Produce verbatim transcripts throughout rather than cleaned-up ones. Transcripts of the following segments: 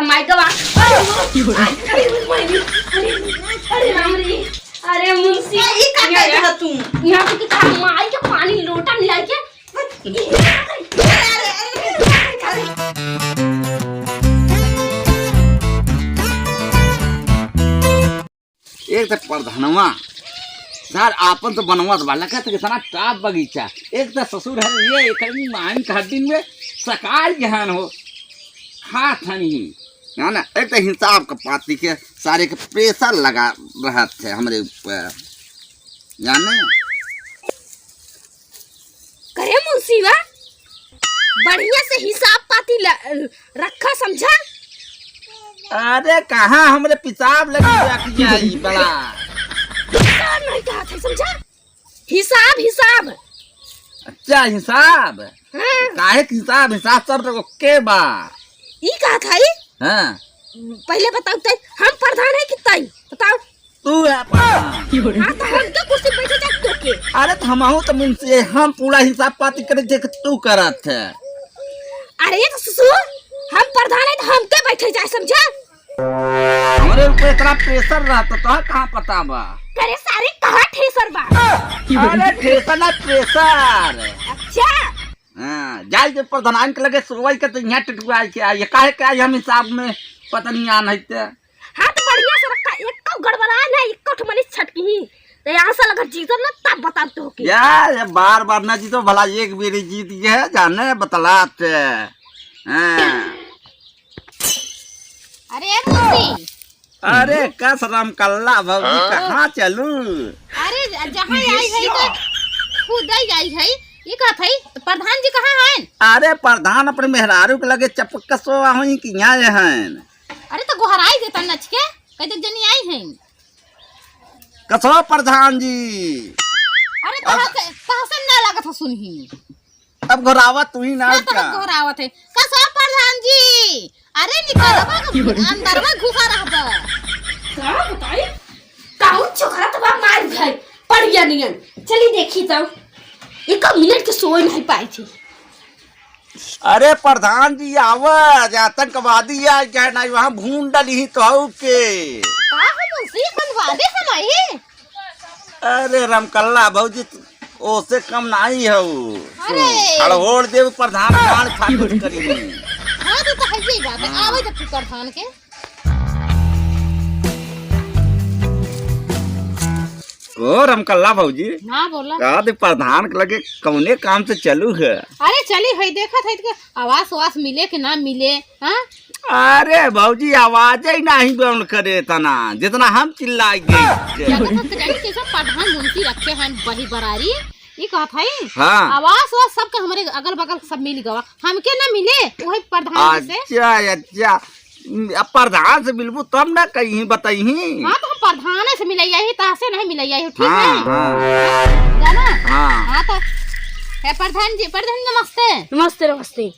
माई का बात। अरे, अरे, अरे, अरे, अरे राम रे। अरे मुंशी, ये का यहाँ, कर रहा तू? यहाँ पे कितना माई के पानी लोटा मिला के। अरे, अरे, अरे, अरे। एक तो प्रधानवा, सार आपन तो बनवा तो बाला का तो कितना टाप बगीचा। एक तो ससुर है ये, एक आदमी माइन का हड्डी में सकार जहान हो। खात हन ही, है ना? एक तो हिसाब का पाती के सारे के pressure लगा रहत है हमरे ऊपर, जाने? करे मुंशीवा, बढ़िया से हिसाब पाती ल-, रखा, समझा? अरे, कहाँ हमरे पिसाब लगी रख जाई बड़ा? हिसाब नहीं कहा था, समझा? हिसाब, हिसाब। अच्छा, हिसाब? हाँ। काहे के हिसाब? हिसाब सब तो OK बा। ई कहा था ई? हाँ। पहले बताओ तो, हम प्रधान है कि तई? बताओ। तू है प्रधान। हाँ, तो हम तो कुर्सी बैठे जात तो के? अरे, तो हमहू तो मुंशी है, हम पूरा हिसाब पाती करे जे कि तू करत है। अरे, तो ससुर, हम प्रधान है तो हमके बैठे जाए, समझा? हमरे ऊपर इतना pressure रहता तो कहाँ पता बा? अरे सारे, कहाँ ठेसर बा? अरे, ठेसर ना, pressure। अच्छा। हाँ, जाई के प्रधान के लगे सोई के तो यहाँ टटुआई के आई, काहे के आई हम हिसाब में पता नहीं आन है ते। हाँ, तो बढ़िया से रखा, एको गड़बड़ा ना, एको ठो मनीष छटकी ही। तो यहाँ से अगर जीतब ना, तब बताब तो के। या, ये बार बार ना जीतो, भला एक बेरी जीत गए, जाने बतलात। हाँ। अरे मुंशी। अरे कस रमकल्ला भौजी, हाँ? कहाँ चलू? अरे ज-, जहाँ आई है तो खुद ही आई है। ये कहत है, प्रधान जी कहाँ हैं? अरे प्रधान अपने मेहरारू के लगे चपक के सोवा हुई कि यहाँ हैं। अरे तो गोहराई देता नच के, कह दे जनी आई हैं। कसो प्रधान जी। अरे तहसे, तहसे ना लागत है सुनही। अब घोरावत तू ही ना हाँ, तो का? हम घोरावत है। कसो प्रधान जी, अरे निकलबा के अंदरवा घुसा रहबा। का बताई? काऊ चोकरा तो बा मार खाई, पड़िया नियन। चली देखी तो। एक मिनट के सोए नहीं पाई थी। अरे प्रधान जी आवा, जे आतंकवादी आ गए ना, वहाँ भून डाली ही तो हऊ के। का हम उसी खनवादे हम आई? अरे रमकल्ला भौजी, ओसे कम नाहीं हऊ। अरे। खड़होड़ देव प्रधान कान फाड़ कुछ करी। हाँ, तो, तो है यही बात है। हाँ। आवे जब तू प्रधान के। ओ रमकल्ला भौजी। हाँ, बोला। का दे प्रधान के लगे कौने काम से चलू है? अरे चली है, देखत है कि आवास वास मिले कि ना मिले, हाँ? अरे भौजी, आवाज ही नहीं बंद करे तना, जितना हम चिल्लाई गए। जगह तो जानी कैसे प्रधान मुंशी रखे हैं बही बरारी, ये कहत है। हाँ। आवास वास सबके हमरे अगल बगल सब मिल गवा, हमके ना मिले, वही प्रधान जी से। अच्छा, अच्छा, अब प्रधान से मिलबू तब ना कहीं बताई। हाँ, तो हम प्रधान से मिले, यही तहसे नहीं मिले, यही ठीक हाँ, है? हाँ। जाना? हाँ। हाँ, तो, हे प्रधान जी, प्रधान नमस्ते। नमस्ते, नमस्ते।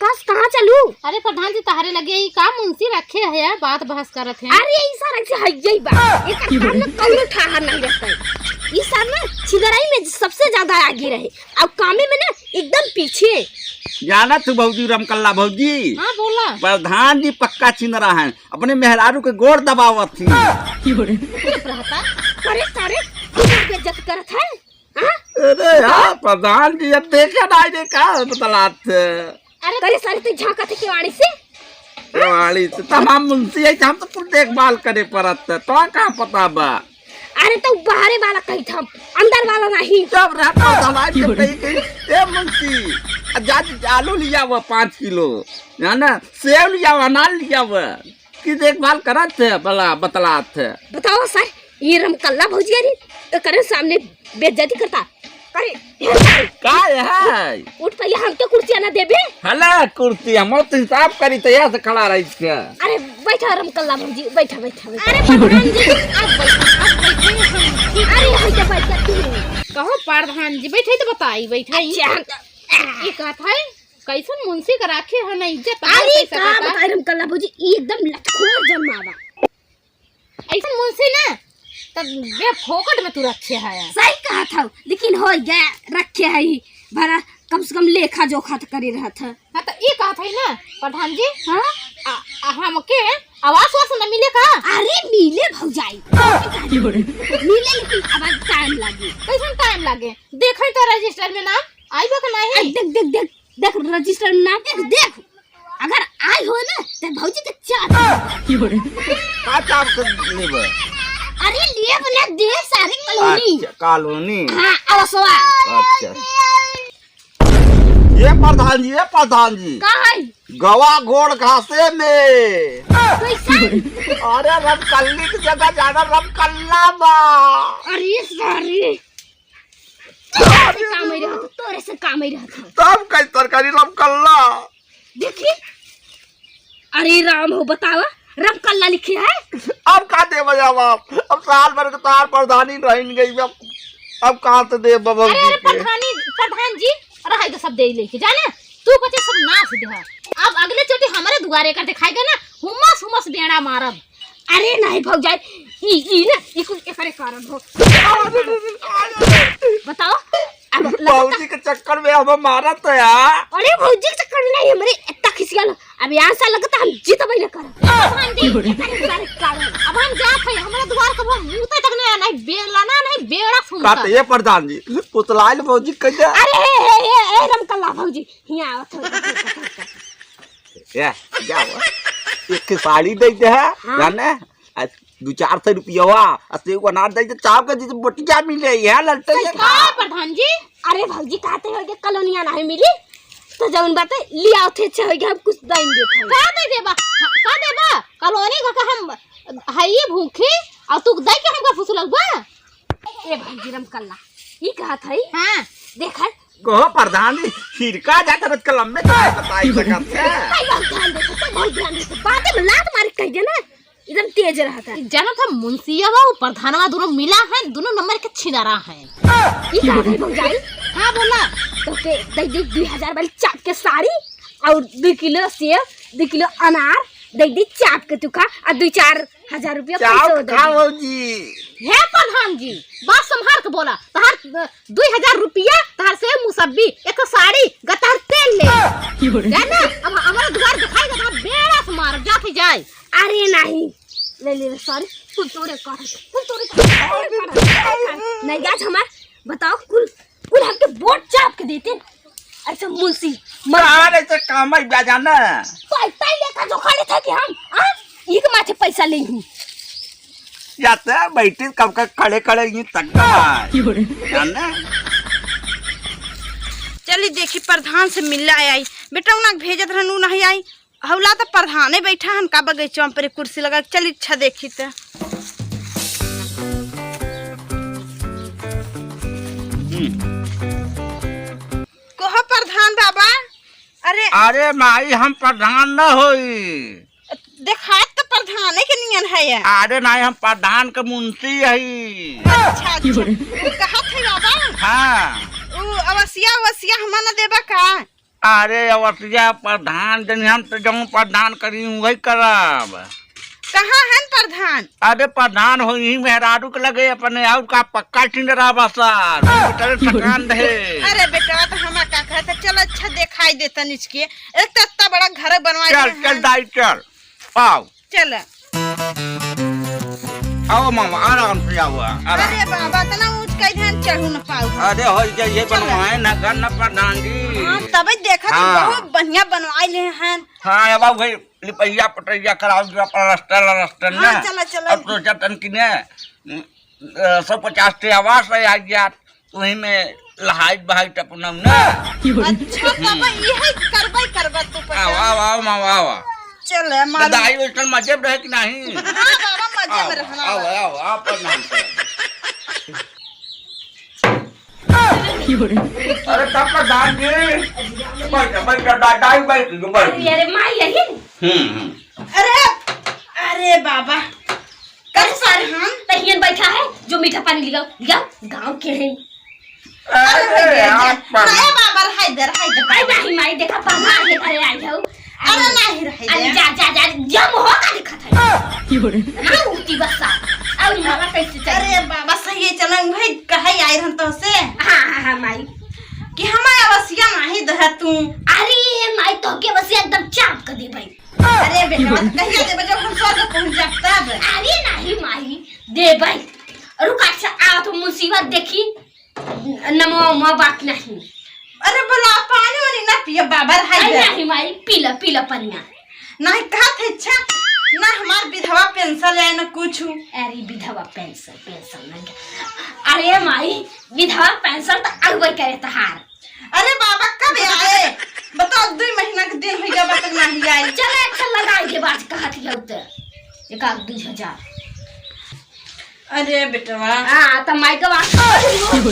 कस, कहाँ चलू? अरे प्रधान जी, तहरे लगे ई का मुंशी रखे है, बात बहस करत है। अरे, ई सारा से हइये बा। एकर काम में कौनो ठहर नहीं रहता है। ई सारा ना छिनराई में सबसे ज्यादा आगे रहे। और कामे में ना एकदम पीछे। जाना तू भौजी, रमकल्ला भौजी। हाँ, बोला। प्रधान जी पक्का छिनरा है, अपने मेहरारू के गोड़ दबावत थी। चुप रहता। अरे सारे, तू बेइज्जत करत है। हाँ? अरे यार, प्रधान जी, अब देखे ना, ये का बतलात है? अरे, करे सारे, तू झांकत है केवाड़ी से? केवाड़ी से? तो हम मुंशी है, हम तो कुल देखभाल करे पड़त है, तो कहाँ पता बा? अरे, तो बाहरे वाला कही था, अंदर वाला नहीं। जब रहा प्रधान जी, कही, कही, ए मुंशी, जा, जा, आलू लिया हुआ पाँच किलो, है ना, सेव लिया हुआ, अनार लिया हुआ। की देखभाल करत है, बला बतलात है। बताओ सर, ये रमकल्ला भौजी अरे, एकरे सामने बेइज्जती करता। अरे, का है? उठ, पहले हमके कुर्सियाँ ना देबे। हला कुर्सी, हम तो हिसाब करी तो यहाँ से खड़ा रही थे। अरे, बैठा रमकल्ला भौजी, बैठा, बैठा, बैठा। अरे, प्रधान जी, आप बैठा, आप बैठा, हम अरे, यहाँ से बैठ जा तू। कहो प्रधान जी, बैठे तो बताई, बैठा। अच्छा, हम तो ये कहत है, कैसन मुंशी का राखे है ना इज्जत, हमार अरे, कैसे का पता? बताई रमकल्ला भौजी, ई एकदम लतखोर जन्मा बा। ऐसन मुंशी ना, तब बे फोकट में तू रखे है। सही कहत हौ, लेकिन हो गया, रखे है ही, भरा कम से कम लेखा जोखा तो करे रहत है। हाँ, तो ई कहत है ना, प्रधान जी, हाँ? आ, आ, हमके आवास वास न मिले का? अरे मिले भौजाई। मिले, लेकिन अब टाइम लागे। कैसन टाइम लागे? देखै तो रजिस्टर में नाम आइबा का नाही? आ, देख, देख, देख, देख रजिस्टर में नाम देख, देख। अगर आई हो ना तो भौजी के चाप। का चाप के लेबे? अरे लेब ना दे सारी कॉलोनी। अच्छा, कॉलोनी। हाँ, आवासवा। अच्छा। ये प्रधान जी, ये प्रधान जी। का है? गवा गोड़ घासे में। कैसन? अरे रमकल्ली की जगह जाना, रमकल्ला बा। अरे सारी। तोरे से काम ही रहत, तोरे से काम ही रहत। तब कई तरकारी रमकल्ला। देखी, अरे राम हो, बतावा, रमकल्ला लिखे है? अब का देबे अब आप? अब साल भर के तार प्रधानी रहिन गई, अब, अब कहाँ से देबे बाबा अरे, जी अरे, के? प्रधानी, प्रधान जी, रहे तो सब दे लेके, जाने? तू बचे सब नाश देहा। अब अगले चोटी हमरे दुआरे कर दिखाई देना, हुमस, हुमस बेड़ा मारब। अरे नहीं भौजाई, ई, ई ना, ई कुल एकरे कारण हो। बताओ, अब लगता भौजी के चक्कर में हम मारत है यार। अरे भौजी के चक्कर में नहीं, हमरे इतना खिसियाल। अब यहाँ से लगता हम जीतबे न करब। अब हम जी, एकरे कारण। अब हम जात है, हमरे दुआर पर हम मुँह तक नहीं, नहीं बेला ना, नहीं बेड़ा का सुनता। तो ये प्रधान जी, पुतलाइल भौजी कह दे। अरे हे, हे, हे, हे, रमकल्ला भौजी, हियाँ आवत हो। ए, जाओ। एक साड़ी दे दे है, हाँ। जाने? आ, दू चार सौ रुपया हुआ, आ सेव अनार दे दे, चाप के जैसे बटिया मिले, यह ललटे ये का खा। प्रधान जी? अरे भौजी, कहते हो कि कॉलोनिया नहीं मिली, तो जौन बात है, लिया थे, अच्छा हो गया, हम कुछ दे देते हैं। का दे देबा? हाँ, का देबा? कॉलोनी का, का हम है ये भूखी, और तू दे के हमका फुसलौबा? ए भौजी रमकल्ला, ई कहत है? हाँ। देख है। कहो प्रधान जी, हिरका जात रत कलम में तो बताई सकत है। भाई, बहुत ध्यान दे, तो बहुत ध्यान दे, बातें में लात मार के कह देना, एकदम तेज रहता है। जानत है मुंशिया बा, वो प्रधानवा दोनों मिला है, दोनों नंबर के छिनारा है। ई का है भौजाई? हाँ, बोला। तो के दे दे दू हजार वाली चाप के साड़ी और दो किलो सेव, दो किलो अनार दे दे चाप के तू खा, और दो चार हजार रुपया चाप पैसा दे खा दे। भौजी। हे प्रधान जी, बात संभाल के बोला। तहार, अ, दो हजार रुपया, तहार सेव मुसब्बी, एक साड़ी, गतहर तेल ले। जाना, अब हमारा दुआर दिखाई देता, बेड़ा से मार, जात ही जाए। अरे नहीं, ले ले, sorry, कुल तोरे कर, कुल तोरे कर, कुल तोरे कर। नहीं, आज हमार, बताओ, कुल, कुल हमके वोट चाप के देते। ऐसे मुंशी, मर यार, ऐसे काम ही बा जाना। तो इतना ही लेखा जोखा लेते कि हम, आ? एक माथे पैसा ले ही। या तो बैठे कब का खड़े खड़े ही तक का। जाना? चली देखी, प्रधान से मिलला आई। बेटा, उन्हें भेजत रहनू, नहीं आई। हौला तो प्रधाने बैठा हन का बगीचा में, पर कुर्सी लगा के। चल इच्छा देखी त। हम्म। कहो प्रधान बाबा। अरे अरे माई, हम प्रधान न होई। देखात तो प्रधाने के नियन है ये। अरे नहीं, हम प्रधान के मुंशी हई। अच्छा, अच्छा। वो कहत है बाबा। हाँ। वो अवसिया, अवसिया हमार न देबा का? अरे अवसिया प्रधान जन, हम तो जौन प्रधान करी वही करब। कहाँ हन प्रधान? अरे प्रधान हो यही मेहरारू के लगे अपने, और का पक्का टिंडरा बसा, बेटा थकान रहे। अरे बेटा, तो हम का कहते, चल अच्छा दिखाई देता निचके, एक तो इतना बड़ा घर बनवा चल, चल दाई चल, आओ। चल। आओ मामा, आराम से आओ, आराम। अरे बाबा, इतना ऊंच कहीं हम चढ़ू न पाऊ। अरे हो जाइए, चल। बनवाए ना घर न प्रधान जी। हाँ, तबे देखा तो हाँ। बहुत बढ़िया बनवाए ले हैं। हाँ, अब आओ भाई, लिपैया पटैया कराओ, जो प्लास्टर व्लास्टर हाँ, ना। चला, चला। अब सोचा तन कि ने, अ, सौ पचास टे आवास है, आ गया। वही में लहाइत बहाइत अपना ना। अच्छा, तब यही करबै करबै तू पता। आओ, आओ, आओ, माँ, आओ, आओ। चल, मालूम। दाई, वैसन मजे में रहे कि नहीं? हाँ, बाबा, मजे में आओ, रहना आओ, बा। आओ, आओ, प्रणाम कर। अरे, तब का दान जी। बैठ, बैठ, दा-, दाई, बैठ, बैठ। अरे, अरे, माई, यही? हम्म, हम्म। अरे, अरे बाबा, कब अरे सर, हम? तहियन बैठा है, जो मीठा पानी लियाओ, लियाओ, गाँव के हैं। अरे अरे भैया, यार, पर- अरे बाबा, रहाई दे, रहाई दे। अरे नहीं माई, देखा, पहला के घरे आई हूँ। अरे नहीं, रहाई अरे दे। जा, जा, जा, जा, मुँह का दिखत है। ना उठती बस सा। और मारा कैसे चली? अरे बाबा, सही है, चलो भाई, कहे आई रहन तो से। हाँ, हाँ, हाँ, माई। कि हमारे अवसिया नहीं दह तू। अरे माई, तो के अवसिया एकदम चाप कर दे भाई। अरे बेटवा, तो कहिया देबे, जब हम स्वर्ग पहुँच जाब तब। अरे नहीं माई, देबे। रुक, अच्छा, आओ तो मुसीबत देखी, नमवा उमवा बात नहीं। अरे बोला, पानी वानी ना पिए बाबा, हाय अरे बे। नहीं माई, पी ला, पी ला पनिया। नहीं कहत है, अच्छा, ना हमार विधवा पेंशन आए, ना कुछ। अरे विधवा पेंशन, पेंशन नहीं। अरे माई, विधवा पेंशन तो अगुए करे तहार। अरे बाबा, कब आए? बताओ, दुई महीना के दिन हो गया, अबे तक नहीं आए। चल, अच्छा लगाई देब आज, कहत ही तो एक आध दुई हजार। अरे बेटवा। हाँ, त माई के बात। अरे, अरे,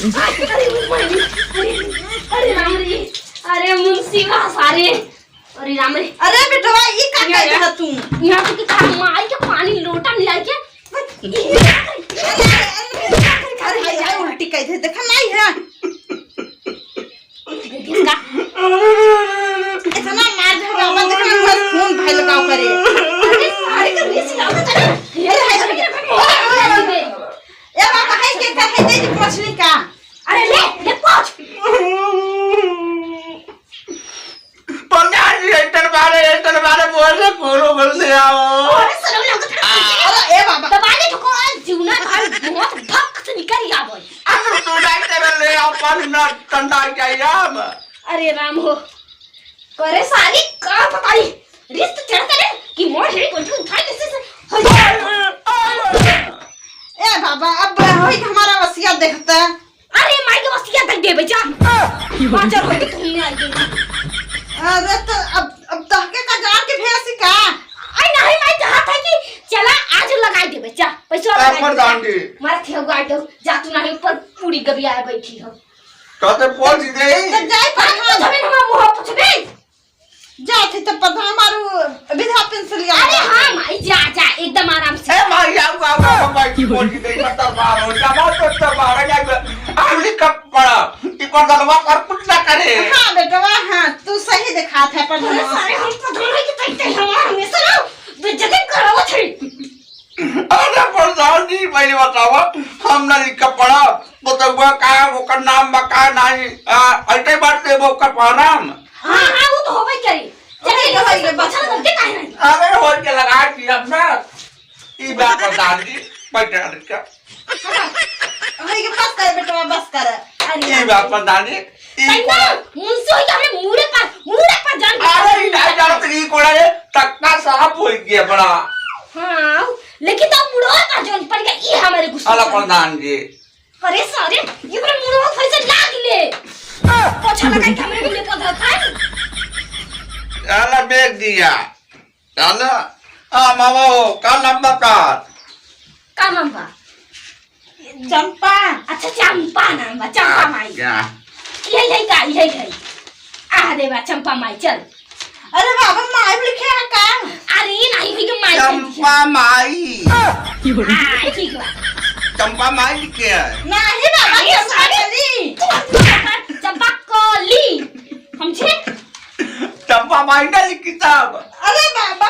अरे, अरे राम रे, अरे मुंशी बा सारे, अरे राम रे। अरे बेटवा, ई का यहाँ, कहत यहाँ। ह तू? यहाँ से कि तार माई के पानी लोटा में लाइके, अरे, अरे, अरे, अरे, अरे, उल्टी कह दे, देखा नहीं है। देखा? इतना मार दे बाबा, देखा ना, बस खून भाई लगाओ करे। अरे, सारे तो मिस लाओ तो चले। अरे, हाय, अरे, अरे, अरे, अरे, ए बाबा, है के का है, दे दी पोंछनी का। अरे, ले, ले पोंछ। पंडित जी, एतन बारे, एतन बारे, बोल रे, खोलो, बोल दे आओ। अरे, सरौ लगत है। अरे, ए बाबा। दबा दे तो को, आज जीवना का बहुत भक्त निकल आवे। अरे, तू जाई तेरे ले आओ, पानी ना ठंडा जाई अब। अरे राम हो, करे सारी का बताई, रिश्त चढ़ करे कि मोर हेरी गोइठा उठाई कैसे से हो जाए। ए बाबा, अब होई हमारा वसिया देखता। अरे माई के वसिया तक देबे जा। बाजार होई तो तुमने आई गई। अरे तो अब, अब तहके का जान के भेसी का? आई नहीं माई, चाहत है कि चला आज लगाई देबे जा, पैसा लगाई देबे। प्रधान जी। मारा थे हुआ आई तो जा, तू नहीं ऊपर पूरी गबिया बैठी हो। कहते पहुंच गई। तो जाई पर अरे, तू हमें हमारा मुंह पूछबे? जा, थे तो प्रधान मारू विधवा पेंशन लिया। अरे हाँ, माई, जा, जा, एकदम आराम से। ए, माई, आऊ, आऊ, आऊ, माई, की बोल की गई, मतलब, बाहर हो जा, बाहर तो, तो बाहर आ जा, आगली कब पड़ा, ई पर दलवा पर कुछ ना करे। हाँ, बेटवा, हाँ, तू सही दिखात है, पर अरे, सारे हम प्रधान है कि तैते हमारा हमेशा ना बेइज्जती करावत है। अरे प्रधान जी, पहले बतावा, हम ना लिखा पढ़ा, बतौआ का, ओकर नाम बा का नाही, आ, अइते बात देबो ओकर पहनाम। हाँ, हाँ, वो तो होबे करी। चलिए, अरे, ये भाई, ये बात पूछा ना, गलती काहे नहीं? अरे, होई के लगा दी अपना। ई बात प्रधान जी, बैठे रहने का। हाँ, होई के बस कर बेटवा, बस कर। अरे, ई बात प्रधान जी, ई तन्ना, कोड़ा। मुंशी होई के हमरे मूड़े पर, मूड़े पर जान अरे, ई नहीं जानत रही कोड़ा रे, तख्ता साफ होई गया बड़ा। हाँ, लेकिन तो मूड़वा पर जान पड़ गया, ई हमारे गुस्सा अला चढ़। प्रधान जी। अरे सारे, ये मेरे मूड़वा पर से लाग ले। पोछा लगा के हमरे मूड़े पर धरता है। अला बेच दिया। चल, आ, मामा हो, का नाम बा का? का नाम बा? चंपा। अच्छा, चंपा नाम बा, चंपा माई। अच्छा। यही है का, यही है। आ दे बा, चंपा माई, चल। अरे बाबा, माई लिखे है का? अरे, नहीं हुई के माई लिखे है। चंपा माई। हाँ, ठीक बा। चंपा माई लिखे है। नहीं बाबा, अरे, चंपा sorry। कली। चंपा कली। समझे? चंपा माई ना लिखी साहब। अरे बाबा।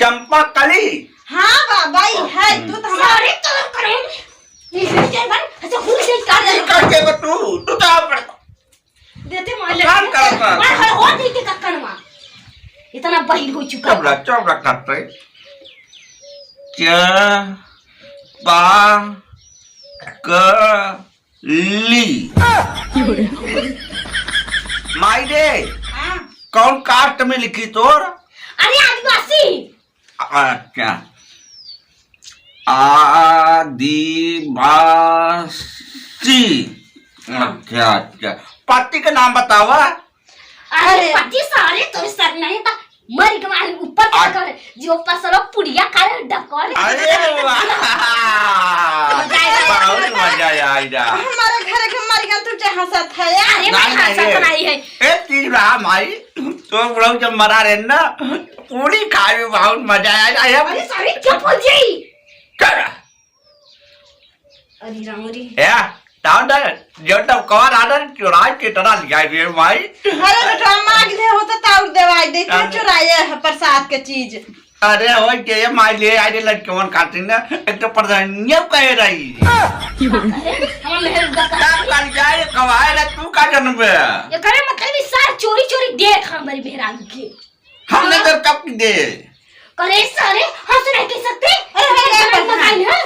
चंपा कली। हाँ बाबा, ई है, तू तो हमारे सारे कलर करो। ये है के बन, अच्छा, घूम से कर दे। कर दे तू, तू तो आप देते मार ले। काम कर, कर। मार हर हो दे के कक्कड़ मार। इतना बहिर हो चुका। चौड़ा, चौड़ा करते। च, पा, क, ली। माई रे, हाँ। कौन caste में लिखी तोर? अरे आदिवासी। अच्छा, आदिवासी। अच्छा, अच्छा, पति का नाम बतावा। अरे अरे। पति सारे तोरे सर नहीं था। मर के मारे ऊपर क्या आ- करे? जो पसरो पुड़िया करे, डकर। अरे वाह। मजा आया। बहुत मजा आया, आइजा। हमारे घर के मर गया, तू जे हंसत है यार। अरे नहीं, मैं नहीं, हंसत ये नहीं है। एक चीज रहा माई, तो बुढ़ऊ जब मरा रहे ना, पूरी खाए में बहुत मजा आया। अरे सारे क्या बोल जाई? क्या? अरे राम रे। ए, डाउन डाउन, जो तब कवर आडर चुराई के तरह लिखाई रे माई। अरे बेटवा, मांग ले हो तो ताऊ देवाई दे, का अरे। चुराए है प्रसाद के चीज? अरे हो के ये माई ले आई रे लड़कवन खातिर ना, एक तो प्रधानिया कहे रही। अरे, हम मेहर का का कर जाए, कवाए रे, तू का जनबे? ये करे मतलब ई सार चोरी चोरी देख हमारी मेहरारू के। हमने तो कब दे? करे सारे, हंस नहीं कह सकते। अरे, अरे, अरे, अरे, अरे,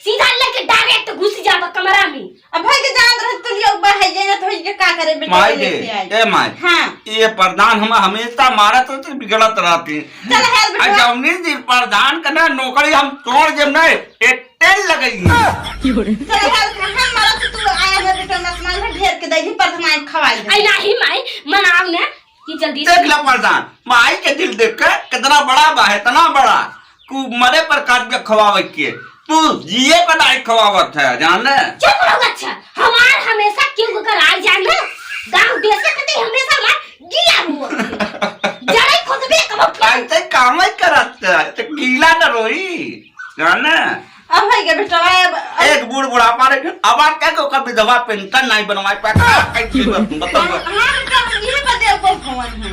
सीधा लेके direct घुस जाबा कमरा में। अब भाई के जान रहे तो लियो बा है, ये ना तो ये का करे बेटा, माई गे, लेके आई। ए माई, हाँ। ये प्रधान हम हमेशा मारत रहते, बिगड़त रहते। चल, हेल आ बेटा। जौनी दिन प्रधान का ना नौकरी हम तोड़ देब ना, एक तेल लगई। चल, हेल, हम मारत तो तू आया है बेटा, मत मार, ढेर के दही प्रधान खवाई दे। आई नाही माई, मनाव ने कि जल्दी से देख ले प्रधान, माई के दिल देख के कितना बड़ा बा, इतना बड़ा। तू मरे पर काट के खवावे के, तू जिए पर डाइट खवावत है, जाने? चुप रहो, अच्छा, हमार हमेशा क्यों का राज जाने, गांव देश के कते हमेशा हमार गीला हुआ। जड़े खुद भी कबो ऐसे काम ही करत है, तो गीला न रोई, जाने? अब है के बेटा, अब, अब एक बूढ़ बुढ़ापा रे, अब आप क्या को कभी दवा पेंशन नहीं बनवाए पाए, का, का, का, बताओ। हाँ, हाँ, बेटा, हम ये बदे अब भवन है।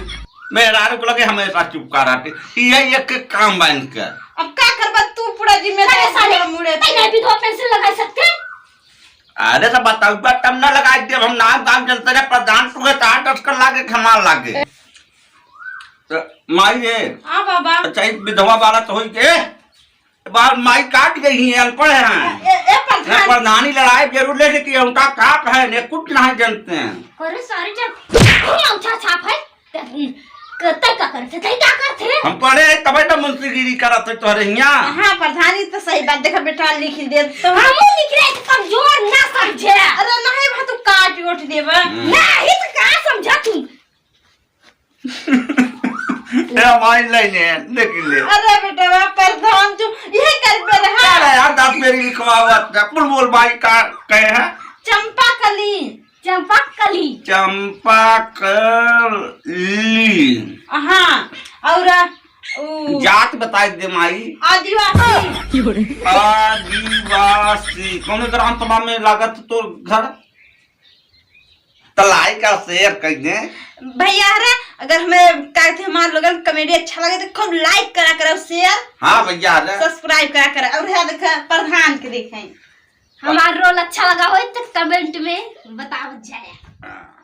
मेहरारू को लगे हमेशा चुप कर रहते। ये एक, एक काम बा इनका। अब का करबा तू पूरा जिम्मेदारी अरे साले, पूरा मुड़े पे। नहीं, विधवा पेंशन लगा सकते? अरे तो बताओ बा, तब ना लगाई दे, हम नाम दाम जनता के प्रधान तू के तार दस कर लागे, खमाल लागे। तो माई रे। हाँ बाबा। अच्छा, एक विधवा वाला तो होई के? बाल माई काट गई ही, अनपढ़ हैं। ए, ए, प्रधान। ना प्रधानी लड़ाई जरूर ले, लेकिन उनका काप है, ने कुछ नहीं जानते हैं। अरे सारे जब अच्छा छाप है, ते, ते का करते, ते का करते? हम पढ़े हैं, तबे तो मुंशीगिरी करत है तोहरे हियां। हाँ, प्रधानी तो सही बात, देखा बेटा लिख दे तो। हम लिख रहे हैं, कमजोर ना समझे। अरे नहीं भा, तू काट ओट देबा। हम्म। नहीं तो का समझा तू? ए, माई लाइन है, देख ले। अरे बेटवा, प्रधान तू यही कर पे रहा। क्या रे यार, दस बेरी लिखवावत, बोल, बोल भाई, का कहे है? चंपा कली। चंपा कली। चंपा कली। हाँ, और उ जात बताई दे माई। आदिवासी। आदिवासी। कौन ग्राम सभा में लागत तोर घर? तो like और share कर दें। भैया रे, अगर हमें का कहते हमारे लोगन comedy अच्छा लगे तो खूब like करा करो, share, हाँ भैया रे। Subscribe करा करो। और यहाँ देखा प्रधान के देखें। हमारा role अच्छा लगा हो तो comment में बताओ जाए। हाँ।